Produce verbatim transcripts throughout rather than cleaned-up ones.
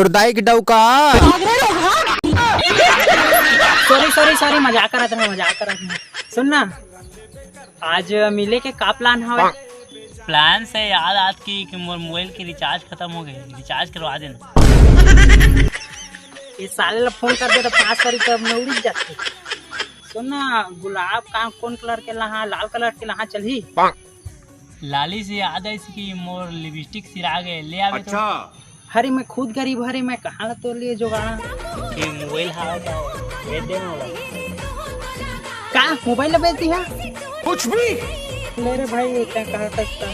दाई के डौका। Sorry sorry sorry, मजाक करत रहे, मजाक करत रहे। सुन ना, आज मिले के का प्लान हवय? प्लान से याद आत कि, कि मोर मोबाइल के रिचार्ज खत्म हो गए, रिचार्ज करवा देना। ये साले ला फोन कर दे तो पाँच तारीख तक मैं उड़ी जाती। सुन ना, गुलाब का कौन कलर के लहा, लाल कलर के लहा चलही? लाली से याद आइस कि मोर लिपस्टिक सिरा गए, ले आवे तो। अच्छा। हरे मैं खुद गरीब, हरे मैं कहाँ ला तोर लिए जोगाड़ा? ये मोबाइल हावे का, भेज दे ना ओला। का मोबाइल ला बेचती है? कुछ भी। ले रे भाई, ये क्या कहा सकता?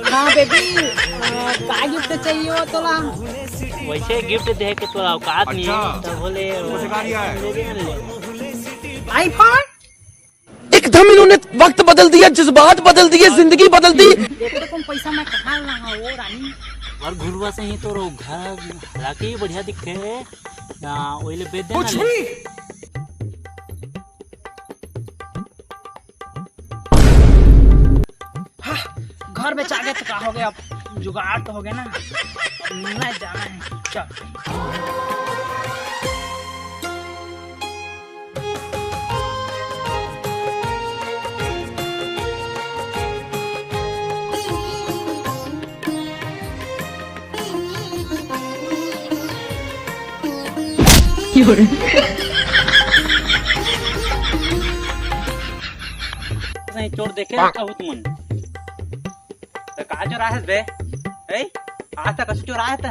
हाँ बेबी, आ, का गिफ्ट चाहिए हो तोला? वैसे गिफ्ट दे के तोला औकात नहीं है, अच्छा। तो बोले, कुछ गाड़ी आए। ले दे ना ले। आईफोन? एकदम इन्होंने वक्त बदल दिया, जज्बात बदल दिए, जिंदगी बदल दी। देखो तो कौन पैसा मैं कहाँ लाहा वो रानी। और घुरवा से ही तो रो घर, हालांकि बढ़िया दिखे है। ना, ओइले बेच देना कुछ ले। भी। हाँ, घर में चाह गए तो का हो गया, अब जुगाड़ तो हो गया ना, अब मिलना जाना है। चल। नहीं, चोर देखे रहता हूँ तुमन। तो कहाँ चोर आहे बे? ए? आज तक कछु चोर आहे त?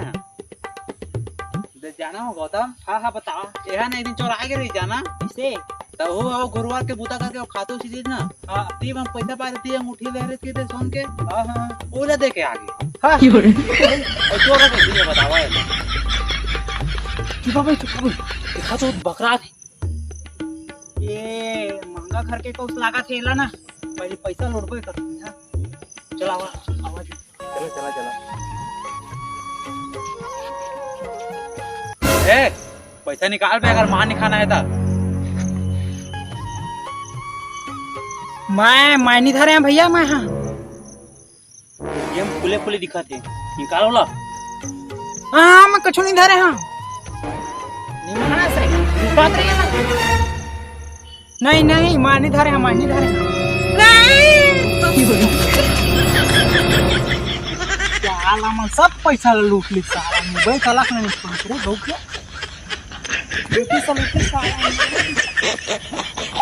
दे जाना हो गौतम। हाँ, हाँ, बताओ। एहा नहीं दिन चोर आगे रही जाना। किसे? तो वो, वो गुरुवार के बूता करके वो खातू सी चीज ना। हाँ। ती हम पैसा पा देती है, अंगूठी ले रही थी, दे सोन के। हाँ, हाँ। वो ले दे के आ गई। हाँ। और चोर है, तुझे बतावा है। चुप हो भाई, चुप हो भाई। देखा तो बकरा थी। ये महंगा घर के कौस लागा थे एला ना, पहले पैसा लौटबे कर। हाँ। चला, आवा, आवा जी। चला, चला, चला। ए, पैसा निकाल बे, अगर मार नहीं खाना है तो। मैं, मैं नहीं धरे हैं भैया, मैं हाँ। ये हम फूले फूले दिखाते हैं, निकालो ला। हाँ, मैं कुछ नहीं धरे हाँ। नहीं माना से, बात रही है ना। नहीं, नहीं, मैं नहीं धरे हाँ, मैं नहीं धरे हाँ। नहीं। साला मन सब पैसा लूट ली साला, मोबाइल साला के नहीं फोन करे, बहुत क्या? लूटी सा लूटी साला।